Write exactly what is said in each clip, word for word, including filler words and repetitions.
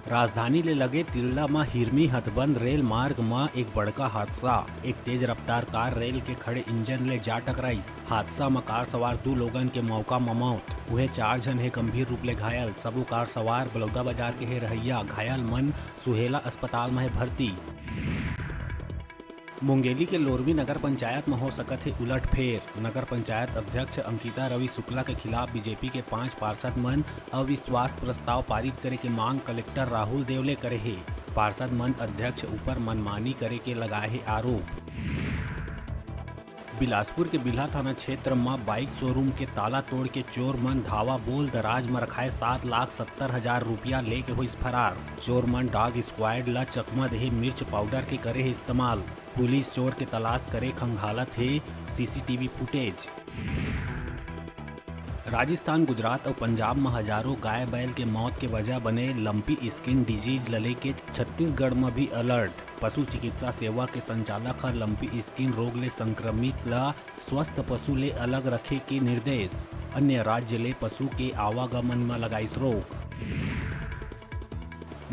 राजधानी ले लगे तिल्दा म हिरमी हथबंद रेल मार्ग म एक बड़का हादसा। एक तेज रफ्तार कार रेल के खड़े इंजन ले जा टकराइस। हादसा म कार सवार दू लोगन के मौका म मौत। उहें, चार झन हे गंभीर रूप ले घायल। सबो कार सवार बलौदा बाजार के हे रहइया। घायल मन सुहेला अस्पताल म हे भर्ती। मुंगेली के लोरमी नगर पंचायत म हो सकत हे उलटफेर। नगर पंचायत अध्यक्ष अंकिता रवि शुक्ला के खिलाफ बीजेपी के पांच पार्षद मन अविश्वास प्रस्ताव पारित करे के मांग कलेक्टर राहुल देव ले करे हे। पार्षद मन अध्यक्ष ऊपर मनमानी करे के लगाए हे आरोप। बिलासपुर के बिल्हा थाना क्षेत्र म बाइक शोरूम के ताला तोड़ के चोर मन धावा बोल दराज म रखाए सात लाख सत्तर हजार रुपया लेके होइस फरार। चोर मन डॉग स्क्वाड ल चकमा देहे मिर्च पाउडर के करे हे इस्तेमाल। पुलिस चोर के तलाश करे खंगालत हे सीसीटीवी फुटेज। राजस्थान, गुजरात अउ पंजाब म हजारों गाय बैल के मौत के वजह बने लंपी स्किन डिजीज ल लेके छत्तीसगढ़ म भी अलर्ट। पशु चिकित्सा सेवा के संचालक ह लंपी स्किन रोग ले संक्रमित ल स्वस्थ पशु ले अलग रखे के निर्देश। अन्य राज्य ले पशु के आवागमन म लगाइस रोक।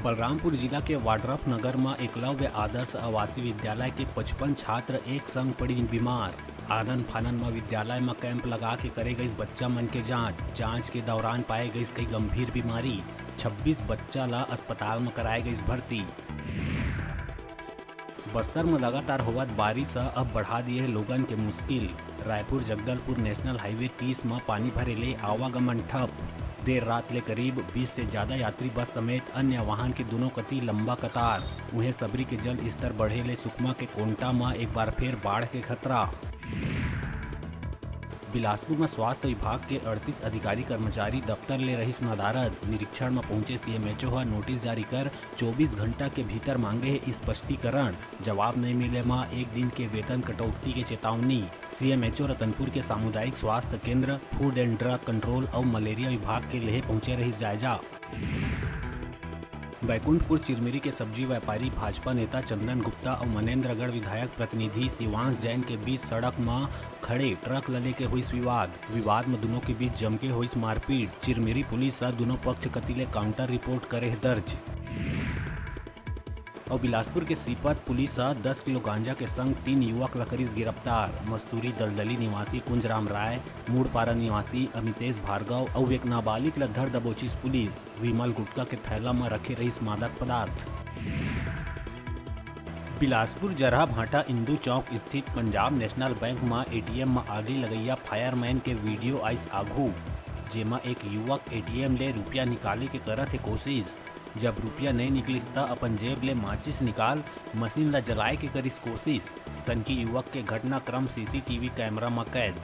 बलरामपुर जिला के वाड्रफ नगर म एकलव्य आदर्श आवासीय विद्यालय के पचपन छात्र एक संग पड़िन बीमार। आनन फानन म विद्यालय म कैंप लगा के करे गइस बच्चा मन के जांच। जांच के दौरान पाए गइस कई गंभीर बीमारी। छब्बीस बच्चा ल अस्पताल म कराए गइस भर्ती। बस्तर म लगातार होवत बारिश ह अब बढ़ा दिए हे लोगन के मुश्किल। रायपुर जगदलपुर नेशनल हाईवे तीस म पानी भरे ले आवागमन ठप। देर रात ले करीब बीस से ज्यादा यात्री बस समेत अन्य वाहन के दुनों कती लंबा कतार। उहें, सबरी के जल स्तर बढ़े ले सुकमा के कोंटा म एक बार फेर बाढ़ के खतरा। बिलासपुर म स्वास्थ्य विभाग के अड़तीस अधिकारी कर्मचारी दफ्तर ले रहिस नदारद। निरीक्षण म पहुंचे सीएमएचओ ह नोटिस जारी कर चौबीस घंटा के भीतर मांगे हे स्पष्टीकरण। जवाब नइ मिले म एक दिन के वेतन कटौती के चेतावनी। सीएमएचओ रतनपुर के सामुदायिक स्वास्थ्य केंद्र, फूड एंड ड्रग कंट्रोल अउ मलेरिया विभाग के लेहे पहुंचे रहिस जायजा। बैकुंठपुर चिरमिरी के सब्जी व्यापारी भाजपा नेता चंदन गुप्ता अउ मनेंद्रगढ़ विधायक प्रतिनिधि शिवांश जैन के बीच सड़क म खड़े ट्रक ल लेके होइस विवाद। विवाद म दुनों के बीच जमके होइस मारपीट। चिरमिरी पुलिस ह दुनों पक्ष कति ले काउंटर रिपोर्ट करे हे दर्ज। अउ बिलासपुर के सीपत पुलिस ह दस किलो गांजा के संग तीन युवक ल करिस गिरफ्तार। मस्तूरी दलदली निवासी कुंजराम राय, मूड़पारा निवासी अमितेश भार्गव अउ एक नाबालिग ल धर दबोचिस पुलिस। विमल गुटखा के थैला म रखे रहिस मादक पदार्थ। बिलासपुर जरहा भाटा इंदू चौक स्थित पंजाब नेशनल बैंक म एटीएम म आगी लगइया फायरमैन के वीडियो आइस आघू, जेमा एक युवक एटीएम ले रुपया निकाले के करत हे कोशिश। जब रुपया नइ निकलिस, त अपन जेब ले माचिस निकाल मशीन ल जलाए के करिस कोशिश। सनकी युवक के घटनाक्रम सीसीटीवी कैमरा म कैद।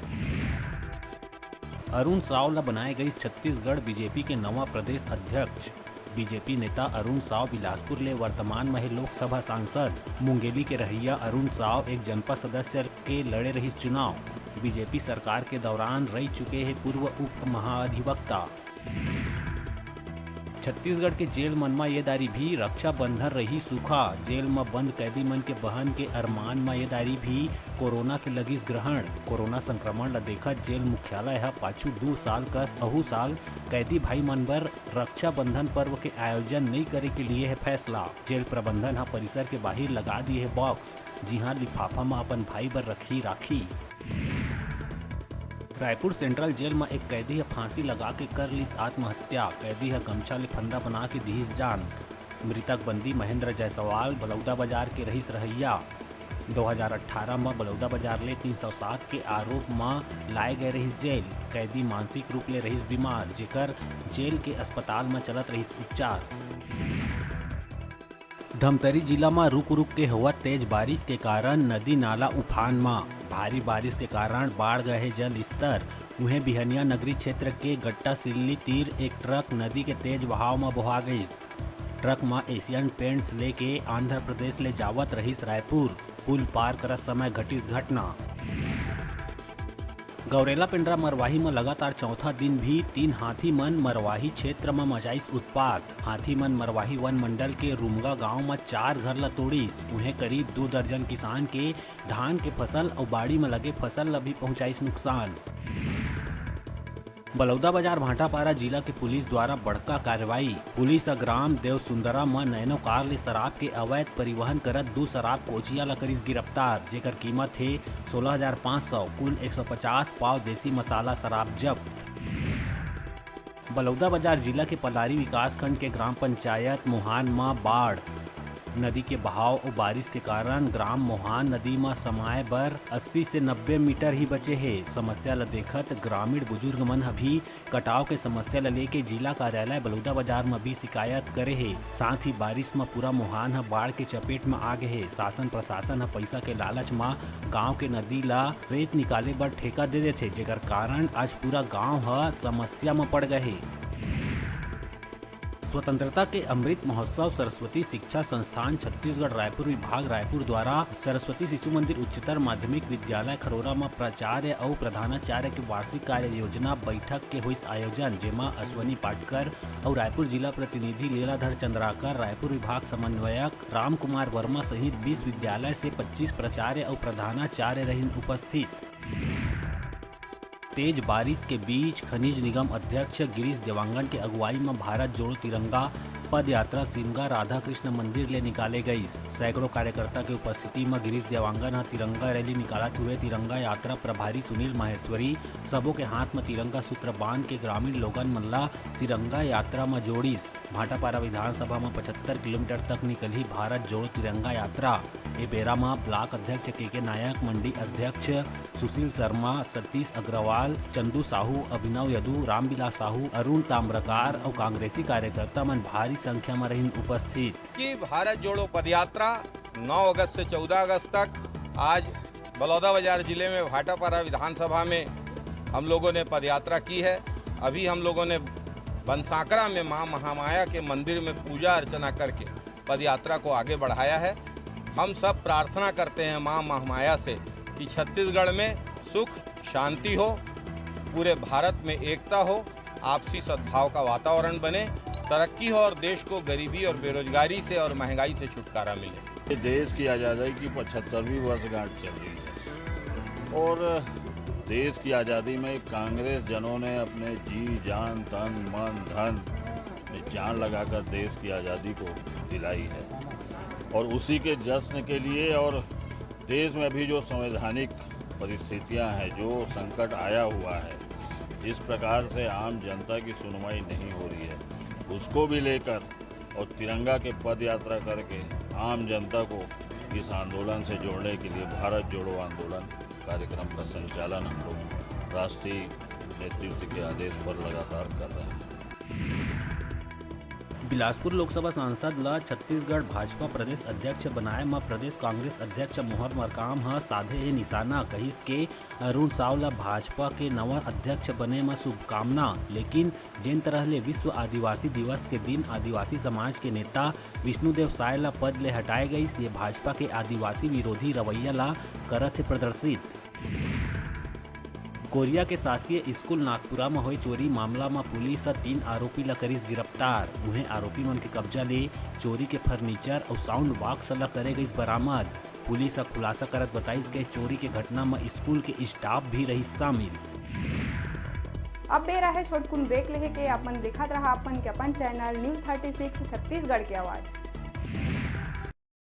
अरुण साव ल बनाए गइस छत्तीसगढ़ बीजेपी के नवा प्रदेश अध्यक्ष। बीजेपी नेता अरुण साव बिलासपुर ले वर्तमान म हे लोकसभा सांसद। मुंगेली के रहइया अरुण साव एक जनपद सदस्य के लड़े रहिस चुनाव। बीजेपी सरकार के दौरान रहि चुके हे पूर्व उप महाधिवक्ता। छत्तीसगढ़ के जेल मन म ये दारी भी रक्षाबंधन रही सूखा। जेल म बंद कैदी मन के बहन के अरमान म ये दारी भी कोरोना के लगिस ग्रहण। कोरोना संक्रमण ल देखत जेल मुख्यालय ह पाछू दू साल कस अहू साल कैदी भाई मन बर रक्षाबंधन पर्व के आयोजन नइ करे के लिए हे फैसला। जेल प्रबंधन ह परिसर के बाहिर लगा दिए हे बॉक्स, जिहां लिफाफा म अपन भाई बर रखी राखी। रायपुर सेंट्रल जेल म एक कैदी ह फांसी लगा के कर लिस आत्महत्या। कैदी ह गमछा ले फंदा बना के दिहिस जान। मृतक बंदी महेंद्र जायसवाल बलौदा बाजार के रहिस रहइया। दो हज़ार अठारह म बलौदा बाजार ले तीन सौ सात के आरोप म लाए गए रहिस जेल। कैदी मानसिक रूप ले रहिस बीमार, जेकर जेल के अस्पताल म चलत रहिस उपचार। धमतरी जिला म रुक-रुक के होवत तेज बारिश के कारण नदी नाला उफान म। भारी बारिश के कारण बाढ़ गए हे जल स्तर। उहें, बिहनिया नगरी क्षेत्र के गट्टा सिल्ली तीर एक ट्रक नदी के तेज बहाव म बोहा गइस। ट्रक म एशियन पेंट्स लेके आंध्र प्रदेश ले जावत रहिस रायपुर। पुल पार करत समय घटिस घटना। गौरेला पेंड्रा मरवाही म लगातार चौथा दिन भी तीन हाथी मन मरवाही क्षेत्र म मचाइस उत्पात। हाथी मन मरवाही वन मंडल के रुमगा गांव म चार घर ल तोड़िस। उहें, करीब दू दर्जन किसान के धान के फसल अउ बाड़ी म लगे फसल ल भी पहुंचाइस नुकसान। बलौदाबाजार भाटापारा जिला के पुलिस द्वारा बड़का कार्रवाई। पुलिस ह ग्राम देवसुंदरा म नैनो कार ले शराब के अवैध परिवहन करत दू शराब कोचिया ल करिस गिरफ्तार, जेकर कीमत हे सोलह हजार पाँच सौ, कुल एक सौ पचास पाव देसी मसाला शराब जब्त। बलौदाबाजार जिला के पलारी विकासखंड के ग्राम पंचायत मोहान म बाढ़, नदी के बहाव अउ बारिश के कारण ग्राम मोहान नदी म समाए बर अस्सी से नब्बे मीटर ही बचे हे। समस्या ल देखत ग्रामीण बुजुर्ग मन ह भी कटाव के समस्या ल लेके जिला कार्यालय बलौदाबाजार म भी शिकायत करे हे। साथ ही बारिश म पूरा मोहान ह बाढ़ के चपेट म आ गे हे। शासन प्रशासन ह पइसा के लालच म गांव के नदी ल रेत निकाले बर ठेका दे देथे, जेकर कारण आज पूरा गांव ह समस्या म पड़ गए हे। स्वतंत्रता के अमृत महोत्सव सरस्वती शिक्षा संस्थान छत्तीसगढ़ रायपुर विभाग रायपुर द्वारा सरस्वती शिशु मंदिर उच्चतर माध्यमिक विद्यालय खरोरा म प्राचार्य अउ प्रधानाचार्य के वार्षिक कार्य योजना बैठक के होइस आयोजन, जेमा अश्वनी पाटकर अउ रायपुर जिला प्रतिनिधि लीलाधर चंद्राकर, रायपुर विभाग समन्वयक राम कुमार वर्मा सहित बीस विद्यालय से पच्चीस प्राचार्य अउ प्रधानाचार्य रहिन उपस्थित। तेज बारिश के बीच खनिज निगम अध्यक्ष गिरीश देवांगन के अगुवाई म भारत जोड़ो तिरंगा पद यात्रा सिमगा राधाकृष्ण मंदिर ले निकाले गईस। सैकड़ों कार्यकर्ता के उपस्थिति म गिरीश देवांगन ह तिरंगा रैली निकालत हुए तिरंगा यात्रा प्रभारी सुनील माहेश्वरी सबो के हाथ म तिरंगा सूत्र बांध के ग्रामीण लोगन मन ला तिरंगा यात्रा म जोड़िस। भाटापारा विधानसभा म पचहत्तर किलोमीटर तक निकलही भारत जोड़ो तिरंगा यात्रा। ए बेरा म ब्लॉक अध्यक्ष के के नायक, मंडी अध्यक्ष सुशील शर्मा, सतीश अग्रवाल, चंदू साहू, अभिनव यदु, रामविलास साहू, अरुण ताम्रकार अउ कांग्रेसी कार्यकर्ता मन भारी संख्या म रहिन उपस्थित। कि भारत जोड़ो पदयात्रा नौ अगस्त से चौदह अगस्त तक आज बलौदाबाजार जिले में भाटापारा विधानसभा में हम लोगों ने पदयात्रा की है। अभी हम लोगों ने बनसाकरा में माँ महामाया के मंदिर में पूजा अर्चना करके पदयात्रा को आगे बढ़ाया है। हम सब प्रार्थना करते हैं माँ महामाया से कि छत्तीसगढ़ में सुख शांति हो, पूरे भारत में एकता हो, आपसी सद्भाव का वातावरण बने, तरक्की हो और देश को गरीबी और बेरोजगारी से और महंगाई से छुटकारा मिले। ये देश की आज़ादी की पचहत्तरवीं वर्षगांठ चल रही है और देश की आज़ादी में कांग्रेस जनों ने अपने जी, जान, तन, मन, धन में जान लगाकर देश की आज़ादी को दिलाई है और उसी के जश्न के लिए और देश में अभी जो संवैधानिक परिस्थितियां हैं, जो संकट आया हुआ है, जिस प्रकार से आम जनता की सुनवाई नहीं हो रही है, उसको भी लेकर और तिरंगा के पद यात्रा करके आम जनता को इस आंदोलन से जोड़ने के लिए भारत जोड़ो आंदोलन कार्यक्रम का संचालन हम लोग राष्ट्रीय नेतृत्व के आदेश पर लगातार कर रहे हैं। बिलासपुर लोकसभा सांसद ल छत्तीसगढ़ भाजपा प्रदेश अध्यक्ष बनाए म प्रदेश कांग्रेस अध्यक्ष मोहन मरकाम ह साधे हे निशाना, कहिस के अरुण साव ल भाजपा के नवा अध्यक्ष बने म शुभकामना। लेकिन जेन तरह ले विश्व आदिवासी दिवस के दिन आदिवासी समाज के नेता विष्णुदेव साय ल पद ले हटाए गइस, ये भाजपा के आदिवासी विरोधी रवैया ल करत हे प्रदर्शित। कोरिया के शासकीय स्कूल नाथपुरा म होए चोरी मामला म पुलिस ह तीन आरोपी ल करिस गिरफ्तार। उहें, आरोपी मन के कब्जा ले चोरी के फर्नीचर अउ साउंड बॉक्स ल करे गइस बरामद। पुलिस ह खुलासा करत बताइस के चोरी के घटना म स्कूल के स्टाफ भी रहिस शामिल। अब बेरा हे छोटकुन ब्रेक लेहे के। अपन देखत रहा अपन के अपन channel news thirty six Chhattisgarh के आवाज़।